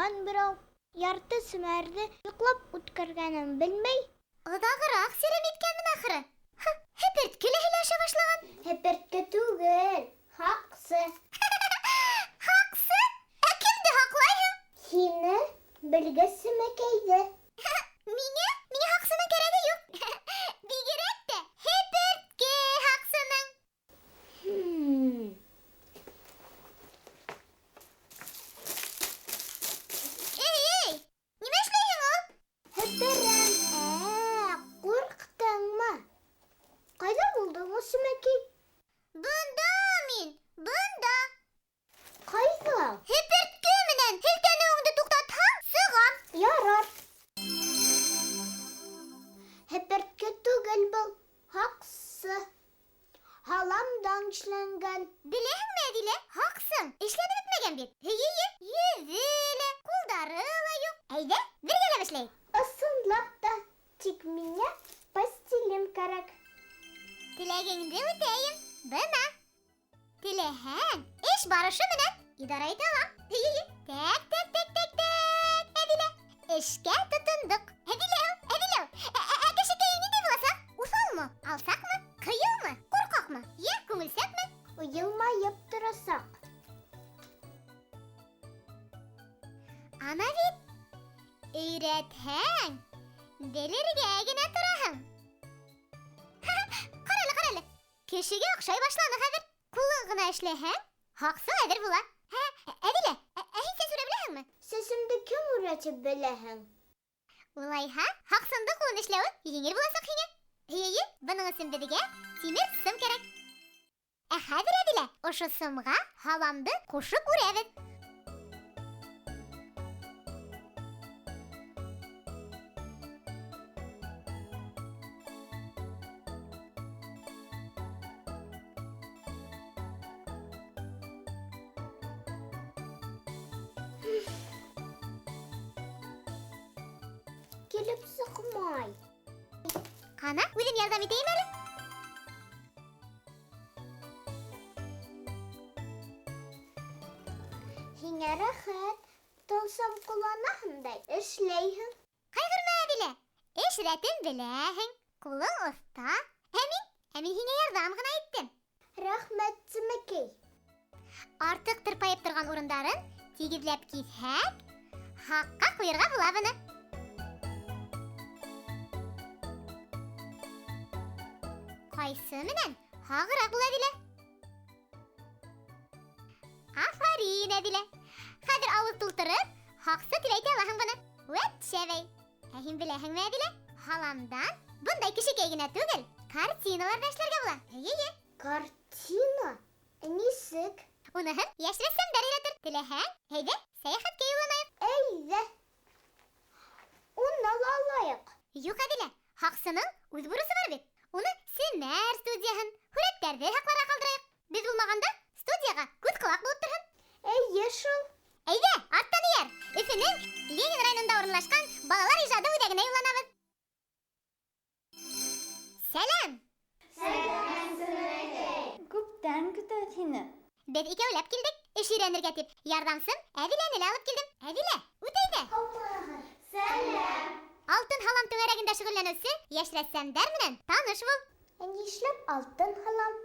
Тагын берәү ярты семәрҙе йоҡлап үткәргәнен белмәй. Оҙағыраҡ серем иткәнмен ахыры. Һы, һепертке лә һөйләшә башлаган. Һепертке түгел, һаҡсы. Һаҡсы? Ә кемде һаҡлайһың? Һине, белгес Семәкәйҙе. Миңә? Миңә һаҡсының кәрәге юҡ. Бигерәк тә һепертке һаҡсының. Хм. Эй, эй, нимә эшләйһең ул? Һеперәм. Ә, ҡурҡтыңмы? Ҡайҙа булдың ул, Семәкәй? Бында мин, бында. Ҡайҙа? Һепертке менән һелтәнеүеңде туҡтатһаң, сығам. Ярар. Һепертке түгел был, һаҡсы. Һаламдан эшләнгән. Беләһеңме, Әҙилә, һаҡсың эшләнеп бөтмәгән бит. Эйе, йөҙө лә, ҡулдары ла юҡ. Әйҙә, бергәләп эшләйек. Ысынлап та, тик миңә пластилин кәрәк. Теләгеңде үтәйем. Бына. Теләһәң, эш барышы менән идара итә алам. Эйе, тәк, тәк, тәк, тәк, тәк. Әҙилә, эшкә тотондоҡ. Әҙилә, Әҙилә, ә кешекәйең ниндәй буласаҡ? Уҫалмы, алсаҡмы, ҡыйыумы, ҡурҡаҡмы, йә күңелсәкме? Йылмайып торасаҡ. Ана бит, өйрәтһәң, белергә генә тораһың. Ҡара әле, ҡара әле. Кешегә оҡшай башланы хәҙер. Ҡулың ғына эшләһәң, һаҡсың әҙер була. Һә, Әҙилә, ә һин сәс үрә беләһеңме? Сәсемде кем үрә тип беләһең? Улайһа, һаҡсыңдың ҡулын эшләүе еңел буласаҡ һиңә. Эйе, бының өсөн беҙгә тимер сым кәрәк. Ә хәҙер, Әҙилә, ошо сымға һаламды ҡушып үрәбеҙ. Килеп сыҡмай. Ҡана, үҙем ярҙам итәйем әле. Һиңә рәхәт, тылсым ҡулланаһың да эшләйһең. Ҡайғырма, Әҙилә, эш рәтен беләһең, ҡулың оҫта. Ә мин һиңә ярҙам ғына иттем. Рәхмәт, Семәкәй. Артыҡ тырпайып торған урындарын тигеҙләп киҫһәк, һаҡҡа ҡуйырға була быны. Ҡайсы менән һағыраҡ бул, Әҙилә. Афарин, Әҙилә. Хәҙер ауыҙ тултырып, һаҡсы тип әйтә алаһың быны. Үәт, шәбәй. Ә һин беләһеңме, Әҙилә? Һаламдан бындай кешекәй генә түгел, картиналар ҙа эшләргә була. Эйе. Картина? Ә нисек? Уныһын йәш рәссамдар өйрәтер. Теләһәң, әйҙә, сәйәхәткә юлланыйыҡ. Әйҙә. Уны ла алайыҡ. Юҡ, Әҙилә, һаҡсының үҙ бурысы бар бит. Уны Семәр студияһын, һүрәттәрҙе һаҡларға ҡалдырайыҡ. Беҙ булмағанда студияға күҙ ҡолаҡ булып торһон. Эйе шул. Әйҙә, арттан эйәр. Өфөнөң Ленин районында урынлашҡан балалар ижады үҙәгенә юлланабыҙ. Сәләм! Сәләм, Семәкәй. Күптән көтәбеҙ һине. Беҙ икәүләп килдек, эш өйрәнергә тип. Ярҙамсым Әҙиләне лә алып килдем. Әҙилә, үт әйҙә. Сәләм. Алтын һалам түңәрәгендә шөғөлләнеүсе йәш рәссамдар менән таныш бул. Ә нишләп алтын һалам?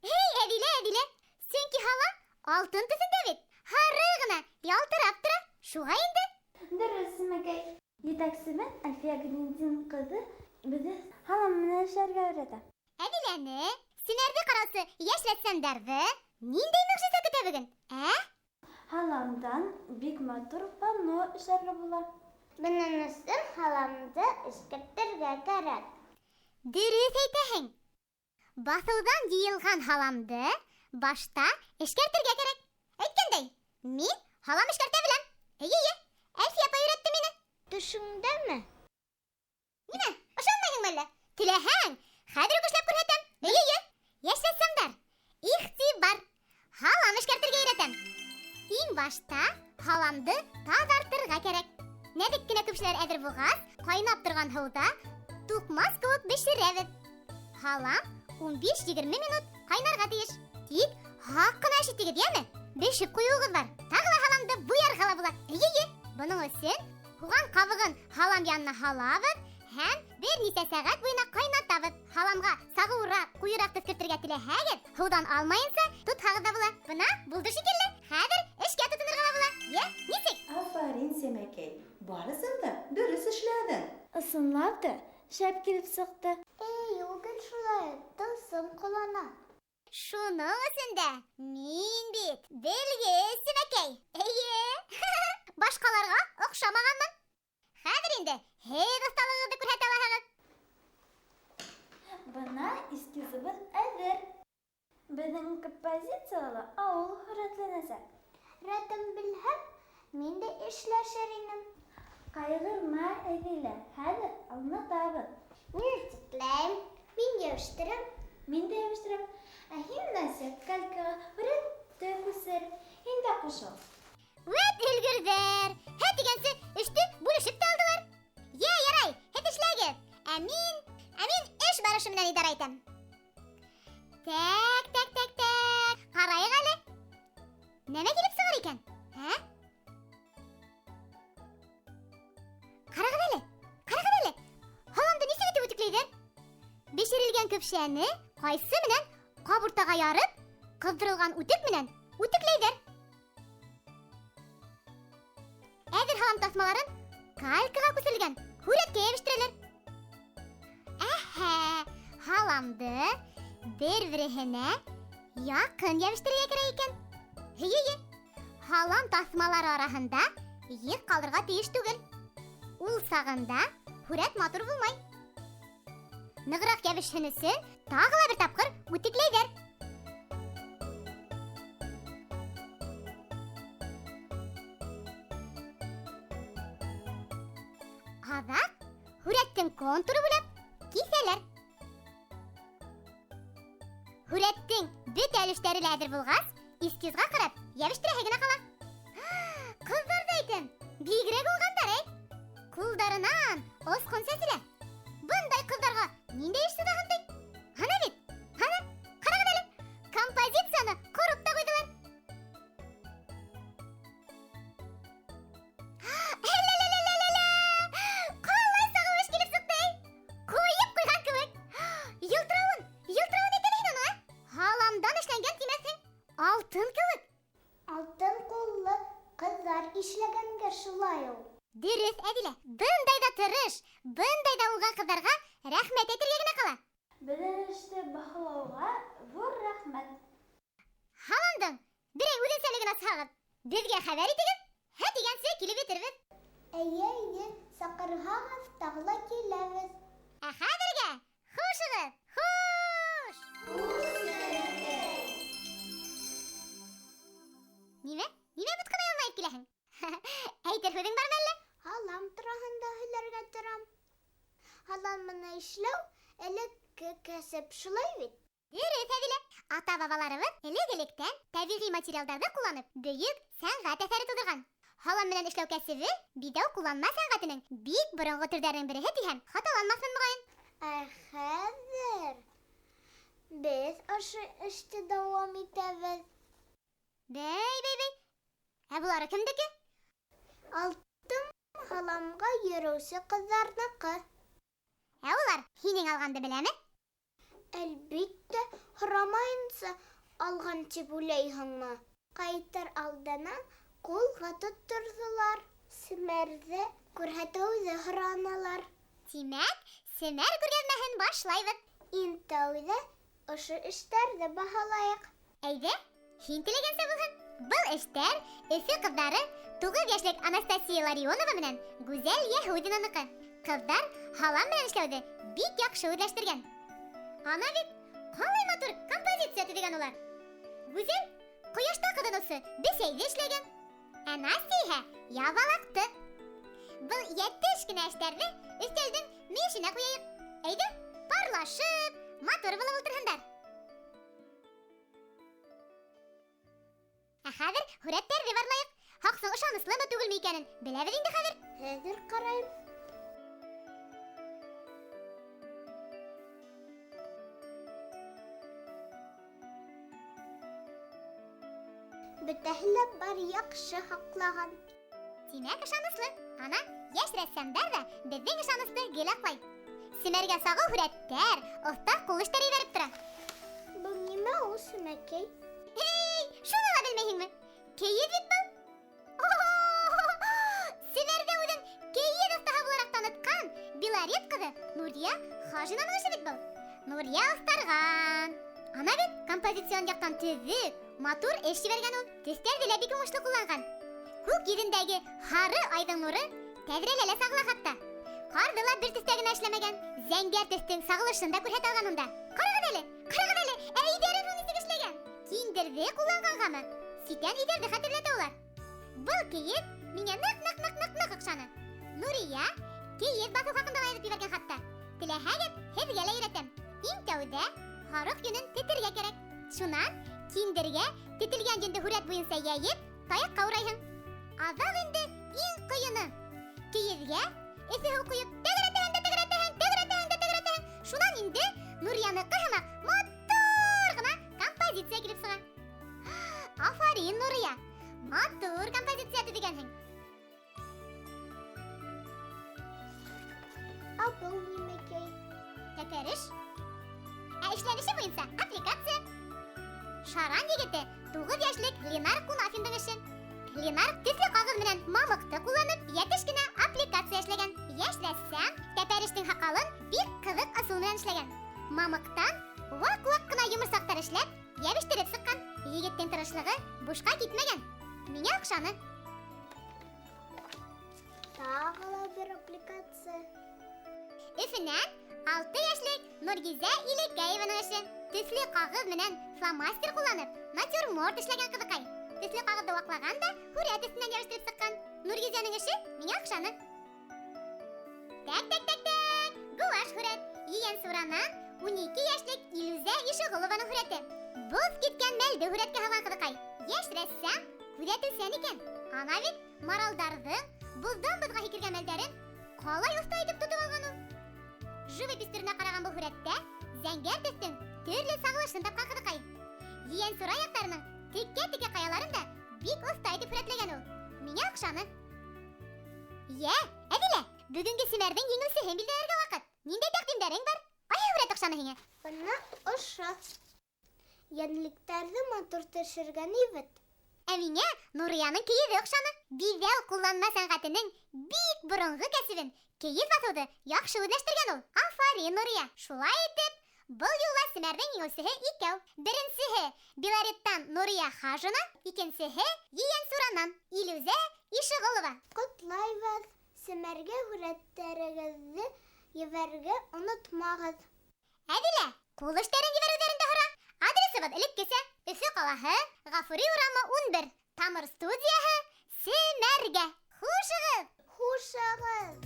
Эй, Әҙилә, Әҙилә, сөнки һалам алтын төҫөндә бит. Һары ғына ялтырап тора. Шуға инде. Дөрөҫ, Семәкәй. Етәксебеҙ Әлфиә Гайнетдин ҡыҙы беҙҙе һалам менән эшләргә өйрәтә. Әҙиләне, Семәрҙе ҡараусы йәш рәссамдарҙы ниндәй мөғжизә көтә бөгөн? Ә? Һаламдан бик матур панно эшләргә була. Бының өсөн һаламды эшкәртергә кәрәк. Дөрөҫ әйтәһең. Баҫыуҙан йыйылған һаламды башта эшкәртергә кәрәк. Әйткәндәй, мин һалам эшкәртә беләм. Эйе, эйе, Әлфиә апай өйрәтте мине. Төшөңдәме? Нимә, ышанмайһыңмы әллә? Теләһәң, хәҙер үк эшләп күрһәтәм. Эйе, эйе, йәш рәссамдар, иғтибар, һалам эшкәртергә өйрәтәм. Иң башта һаламды таҙартырға кәрәк. Нәҙек кенә көпшәләр әҙер булғас, ҡайнап торған һыуҙа туҡмас кеүек бешерәбеҙ. Һалам 15-20 минут ҡайнарға тейеш. Тик һаҡ ҡына эш итегеҙ, йәме? Бешеп ҡуйыуығыҙ бар. Тағы ла һаламды буярға ла була. Эйе, эйе. Бының өсөн һуған ҡабығын һалам янына һалабыҙ һәм бер нисә сәғәт буйына ҡайнатабыҙ. Һаламға сағыуыраҡ, ҡуйыраҡ төҫ кертергә теләһәгеҙ, һыуҙан алмайынса тотһағыҙ ҙа була. Бына булды шикелле. Хәҙер эшкә тотонорға ла була. Йә, нисек? Афарин, Сәмәкәй. Барысын да дөрөҫ эшләнең. Ысынлап та шәп килеп сыҡты. Эй, ул гел шулай тылсым ҡылана. Шуның өсөн дә мин бит белгес, Сәмәкәй. Эйе. Башҡаларға оҡшамағанмын. Хәҙер инде һеҙ оҫталығығыҙҙы күрһәтә алаһығыҙ. Бына эскизыбыҙ әҙер. Беҙҙең композицияла ауыл һүрәтләнәсәк. Рәтен белһәм, мин дә эшләшер инем. Ҡайғырма, Әҙилә, хәҙер аңлатабыҙ. Мин үтекләйем, мин йәбештерәм. Мин дә йәбештерәм. Ә һин, Настя, калькаға һүрәтте күсер. Һин дә ҡушыл. Вәт өлгөрҙәр. Һә тигәнсе эште бүлешеп тә алдылар. Йә, ярай, һеҙ эшләгеҙ. Ә мин эш барышы менән идара итәм. Так, так, так, так. Ҡарайыҡ әле. Нәмә килеп сығыр икән? Ә? Ҡарағыҙ әле, ҡарағыҙ әле. Һаламды нисек итеп үтекләйҙәр? Бешерелгән көпшәне ҡайсы менән ҡабуртаға ярып, ҡыҙҙырылған үтек менән үтекләйҙәр. Әҙер һалам таҫмаларын калькаға күсерелгән һүрәткә йәбештерәләр. Әһә, һаламды бер-береһенә яҡын йәбештерергә кәрәк икән. Һейе, һалам таҫмалары араһында еҫ ҡалырға тейеш түгел. Ул сағында һүрәт матур булмай. Нығыраҡ йәбешһен өсөн тағы ла бер тапҡыр үтекләйҙәр. Аҙаҡ һүрәттең контуры буйлап киҫәләр. Һүрәттең бөтә өлөштәре лә әҙер булғас, эскизға ҡарап йәбештерәһе генә ҡала. Ҡыҙҙарҙы әйтәм, бигерәк уңғандар, әй. Ҡулдарынан осҡон сәселә. Бындай ҡыҙҙарға ниндәй эш сыҙаһын ти? Ана бит, ана, ҡарағыҙ әле. Композицияны ҡороп та ҡуйҙылар. Әллә-лә-лә-лә-лә! Ҡалай сағыу эш килеп сыҡты, әй. Ҡуйып ҡуйған кеүек. Йылтырауын, йылтырауын әйтәле һин уны, ә? Һаламдан эшләнгән тимәҫһең. Алтын кеүек. Алтын ҡуллы ҡыҙҙар эшләгәнгә шулай ул. Дөрөҫ, Әҙилә. Бындай ҙа тырыш, бындай ҙа уңған ҡыҙҙарға рәхмәт әйтергә генә ҡала. Беҙҙең эште баһалауға ҙур рәхмәт. Һаламдың берәй үҙенсәлеген асһағыҙ, беҙгә хәбәр итегеҙ. Һә тигәнсе килеп етербеҙ. Эйе, эйе, саҡырһағыҙ, тағы ла киләбеҙ. Ә хәҙергә хушығыҙ, хуш! Нимә? Нимә бутҡына йылмайып киләһең? Әйтер һүҙең бармы әллә? Һалам тураһында һөйләргә торам. Һалам менән эшләү элекке кәсеп, шулай бит? Дөрөҫ, Әҙилә. Ата-бабаларыбыҙ элек-электән тәбиғи материалдарҙы ҡулланып, бөйөк сәнғәт әҫәре тыуҙырған. Һалам менән эшләү кәсебе биҙәү ҡулланма сәнғәтенең бик боронғо төрҙәренең береһе тиһәм, хаталанмаҫмын моғайын. Ә хәҙер беҙ ошо эште дауам итәбеҙ. Бәй, бәй, бәй. Ә булары кемдеке? Алтын һаламға йөрөүсе ҡыҙҙарҙыҡы. Ә улар һинең алғанды беләме? Әлбиттә, һорамайынса алған тип уйлайһыңмы? Ҡайтыр алдынан ҡулға тотторҙолар. Семәрҙе күрһәтеүҙе һораналар. Тимәк, семәр күргәҙмәһен башлайбыҙ. Иң тәүҙә ошо эштәрҙе баһалайыҡ. Әйҙә, һин теләгәнсә булһын. Был эштәр Өфө ҡыҙҙары 9 йәшлек Анастасия Ларионова менән Гүзәл Йәһүҙинаныҡы. Ҡыҙҙар һалам менән эшләүҙе бик яҡшы үҙләштергән. Ана бит ҡалай матур композиция төҙөгән улар. Гүзәл ҡояшта ҡыҙыныусы бесәйҙе эшләгән. Ә Настя иһә ябалаҡты. Был йәтеш кенә эштәрҙе өҫтәлдең мөйөшөнә ҡуяйыҡ. Әйҙә, парлашып, матур булып ултырһындар. Ә хәҙер һүрәттәрҙе барлайыҡ. Хаҡсы ышаныслымы түгелме икәнен беләбеҙ инде хәҙер. Хәҙер ҡарайым. Бөтәһе лә бар яҡшы һаҡлаған. Тимәк, ышаныслы. Ана, йәш рәссамдар ҙа беҙҙең ышанысты гел аҡлай. Семәргә сағыу һүрәттәр, оҫта ҡул эштәре ебәреп тора. Был нимә ул, Сүмәкәй? Эй, шуны ла белмәйһеңме? Кейеҙ бит был. Семәрҙә үҙен кейеҙ оҫтаһы булараҡ танытҡан Белорет ҡыҙы Нурия Хажинаның эше бит был. Нурия оҫтарған. Ана бит композицион яҡтан төҙөк, матур эш ебәргән ул. Төҫтәрҙе лә бик уңышлы ҡулланған. Күк йөҙөндәге һары айҙың нуры тәҙрәлә лә сағыла хатта. Ҡарҙы ла бер төҫтә генә эшләмәгән, зәңгәр төҫтөң сағылышын да күрһәтә алған унда. Ҡарағыҙ әле, ҡарағыҙ әле, ә өйҙәрен һуң нисек эшләгән? Киндерҙе ҡулланғанғамы? Ситән өйҙәрҙе хәтерләтә улар. Был кейеҙ миңә ныҡ-ныҡ-ныҡ-ныҡ-ныҡ оҡшаны. Нурия кейеҙ баҫыу хаҡында ла яҙып ебәргән хатта. Теләһәгеҙ, һеҙгә лә өйрәтәм. Иң тәүҙә һарыҡ йөнөн тетергә кәрәк. Шунан киндергә тетелгән йөндө һүрәт буйынса йәйеп, таяҡҡа урайһың. Аҙаҡ инде иң ҡыйыны. Кейеҙгә эҫе һыу ҡойоп тәгәрәтәһең дә тәгәрәтәһең, тәгәрәтәһең дә тәгәрәтәһең. Шунан инде Нурияныҡы һымаҡ матур ғына композиция килеп сыға. Афарин, Нурия! Матур композиция төҙөгәнһең. Ә был нимәкәй? Тәпәреш. Ә эшләнеше буйынса аппликация. Шаран егете 9 йәшлек Ленар Кунафиндың эше. Ленар төҫлө ҡағыҙ менән мамыҡты ҡулланып, йәтеш кенә аппликация эшләгән. Йәш рәссам тәпәрештең һаҡалын бик ҡыҙыҡ ысул менән эшләгән. Мамыҡтан ваҡ-ваҡ ҡына йоморсаҡтар эшләп, йәбештереп сыҡҡан. Егеттең тырышлығы бушҡа китмәгән. Миңә оҡшаны. Тағы ла бер аппликация. Өфөнән 6 йәшлек Нургизә Илекәеваның эше. Төҫлө ҡағыҙ менән фломастер ҡулланып, натюрморт эшләгән ҡыҙыҡай. Төҫлө ҡағыҙҙы ваҡлаған да һүрәт өҫтөнән йәбештереп сыҡҡан. Нургизәнең эше миңә оҡшаны. Так, так, так, так. Гуаш һүрәт. Ейән Суранан 12 йәшлек Илүзә Ишеғолованың һүрәте. Боҙ киткән мәлде һүрәткә һалған ҡыҙыҡай. Йәш рәссам күҙәтеүсән икән. Ана бит маралдарҙың боҙҙан боҙға һикергән мәлдәрен ҡалай оҫта итеп тотоп алған ул. Живопись төрөнә ҡараған был һүрәттә зәңгәр төҫтөң төрлө сағылышын тапҡан ҡыҙыҡай. Ейән Сура яҡтарының текә-текә ҡаяларын да бик оҫта итеп һүрәтләгән ул. Миңә оҡшаны. Йә, Әҙилә, бөгөнгө семәрҙең еңеүсеһен билдәләргә ваҡыт. Ниндәй тәҡдимдәрең бар? Ҡайһы һүрәт оҡшаны һиңә? Бына ошо. Йәнлектәрҙе матур төшөргән егет. Ә миңә Нурияның кейеҙе оҡшаны. Биҙәү ҡулланма сәнғәтенең бик боронғо кәсебен кейеҙ баҫыуҙы яҡшы үҙләштергән ул. Афарин, Нурия! Шулай итеп, был юлы семәрҙең еңеүсеһе икәү. Беренсеһе Белореттан Нурия Хажина, икенсеһе Ейән Суранан Илүзә Ишеғолова. Ҡотлайбыҙ! Семәргә һүрәттәрегеҙҙе ебәрергә онотмағыҙ. Әҙилә, ҡул эштәрен ебәреүҙәрен дә һора. Адресыбыҙ элеккесә: Өфө ҡалаһы, Ғафури урамы 11, Тамыр студияһы, Семәргә. Хушығыҙ! Хушығыҙ!